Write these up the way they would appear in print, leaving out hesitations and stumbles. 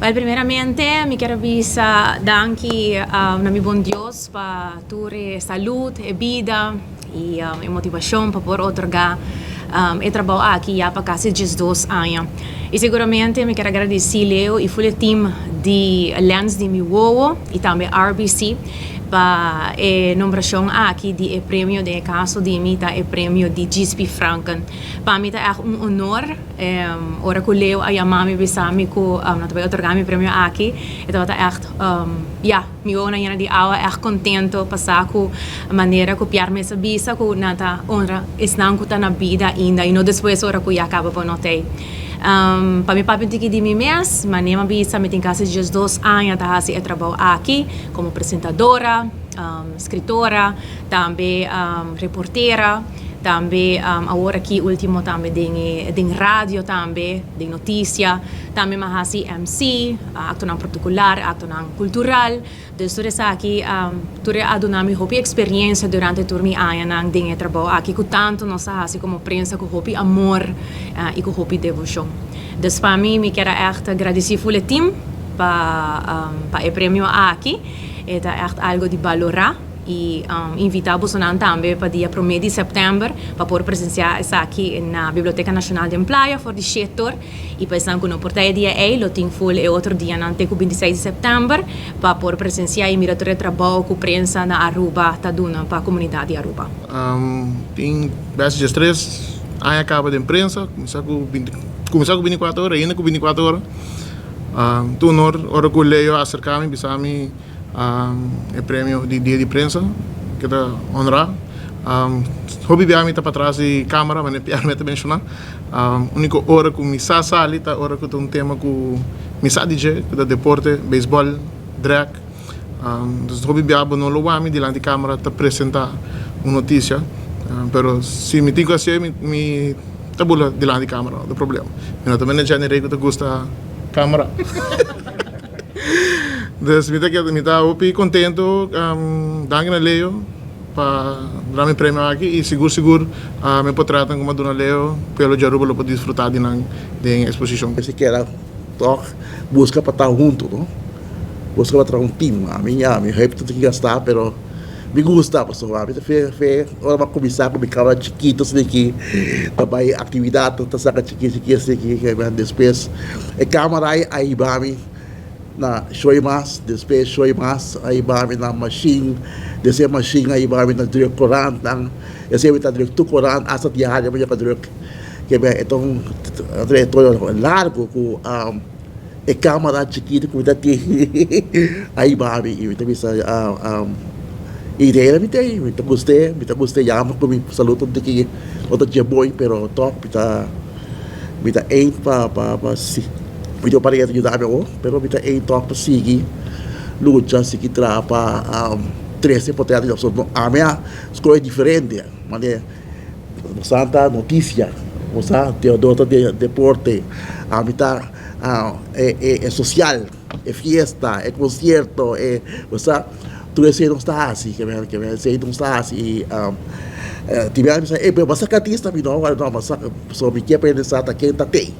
Well, primeramente mi kier bisa danki na mi bon Dios pa tur e salud, e bida y e motivacion pa por otorga e trabou aki ya pa casi 12 aña. Y siguramente mi kier gradici Leo y full team di Lens di Mi Wowo y tambe RBC pa e nombracion aki di e premio, den caso di mi ta e premio di Gispi Franken. Pa mi ta echt un honor, ora cu Leo a yama mi bisa mi cu nan ta otorga mi premio aki, e tabata echt, ja, mi wowo a yena di awa, echt contento pa sa cu manera cu Pierre mes a bisa cu nan ta honra esnan cu ta na bida ainda y no despues ora cu ya caba bo no t'ey. Pa mi papia tiki di mi mes, manera m'a bisa, mi tin casi 12 aña ta haci e trabou aki como presentadora, escritora, tambe reportera, tambe awor aki ultimo tambe den radio tambe, den noticia, tambe m'a haci MC, actonan particular, actonan cultural. Dus tur esaki, tur a duna mi hopi experiencia durante tur mi añanan den e trabou aki cu tanto nos a haci como prensa cu hopi amor y cu hopi devocion. Dus pa mi, mi kier echt gradici full team pa e premio aki. E ta echt algo di balora y invita boso tambe pa dia 1 di september pa por presencia esaki na Biblioteca Nacional di Playa for di 7 or y pa esnan cu no por ta e dia ey, lo tin full e otro dianan te cu 26 di september pa por presencia y mira tur e trabou cu prensa na Aruba ta duna pa comunidad di Aruba. Tin bes 13 aña caba den prensa, cuminsa cu 24 Ora, ainda cu 24 Ora. Ta un honor ora cu Leo acerca mi, bisa mi e premio di Dia di Prensa, cu ta honra. Hopi bia mi ta patras di camera, mas Pierre mi ta menciona. Unico ora cu mi sa sali ta ora cu un tema cu mi sa DJ, cu ta deporte, baseball, drag. Dus hopi bia no lo wak mi dilanti camera ta presenta un noticia, pero si mi tin cu haci, mi ta bula dilanti camera, no tin problema. Mi no ta mene Jenny Ray cu ta gusta camera. Dus mi ta hopi contento, danki na Leo pa duna mi premio aki y sigur sigur mi portretnan cu m'a duna Leo, pueblo di Aruba lo por disfruta di nan den exposicion. Si kier toch busca pa ta hunto, no? Busca pa traha un team. Ami, ja, mi heup ta gasta, pero mi gusta, pasobra mi ta fe fe ora mi cuminsa cu mi camera chikito asina aki, ta bay actividad, ta saca chiki chiki asina aki, despues e camera a hiba mi na show mas, despues show mas a hiba mi na machine, despues machine a hiba mi na druk corantnan, esey mi ta druk tur corant, hasta diario mi ta druk. Ke ben e ta un trayectoria largo cu e camera chikito cu mi ta tin a hiba mi y mi ta bisa idea mi tin, mi ta guste yama cu mi salud un tiki no ta dje bon, pero toch mi ta aim pa si mi tin un pareha ta yuda mi awor, pero mi ta aim toch pa sigui lucha, sigui traha pa trece potret. Ami a scoge diferente manera Santa Noticia, osea, Teodoro ta de deporte, ami ta e social, e fiesta, e concierto, e osea, tur esey nos ta haci, ke men esey nos ta haci y tin bia mi bisa: "Ey, pero bo a saca artista?" Mi no, no, mi a saca, so mi kier prende sa ta ken ta tey,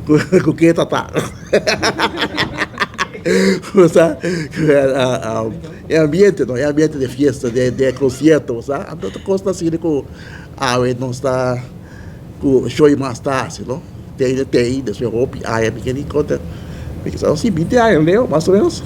cu ken ta ta, osea, e ambiente, no, e ambiente de fiesta, de concierto, osea, anto ta cosnan asina cu awe nos ta cu show mas ta haci, no? Tey tey, despues hopi aña mi ke di conta, mi ke sa si 20 aña, Leo, mas o menos.